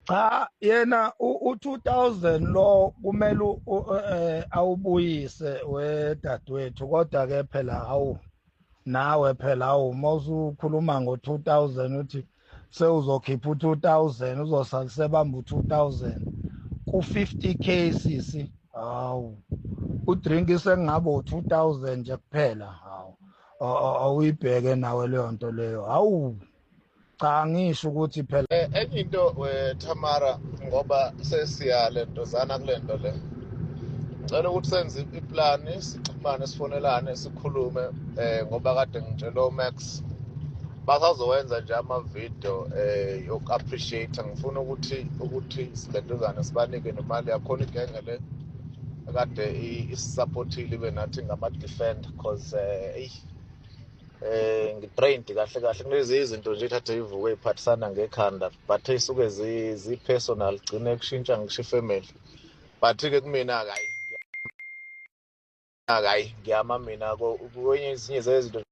Cha, yena u2000 lo kumele awubuyise wedadewethu, kodwa ke phela hawu, nawe phela hawu, mawusukhuluma ngo2000 uthi sewuzokhipha u2000, uzosala sebamba u2000 ku50K, sisi. Hawu, udrink sengabe u2000 nje kuphela. Hawu, awuyibheke nawe leyo nto leyo. Hawu cha, ngisho ukuthi phela Enye into, Tamara, ngoba sesiya lentozana kule nto le, ngicela ukuthi senze iplani, sixhumane, sifonelane, sikhulume, ngoba kade ngitshela oMax basazowenza nje ama-video yoku-appreciate. Ngifuna ukuthi silentozane sibanike nemali yakhona, igenge le kade isupportile, ibe nathi ngama-defend, 'cause eyi, ngi-drained kahle kahle kulezi izinto nje thathe ivuke iphathisana ngekhanda, but ey'suke zi-personal, gcine kushintsha ngisho ifamily. But-ke kumina hayi, hayi, ngiyama mina kwenye ezinye zezinto.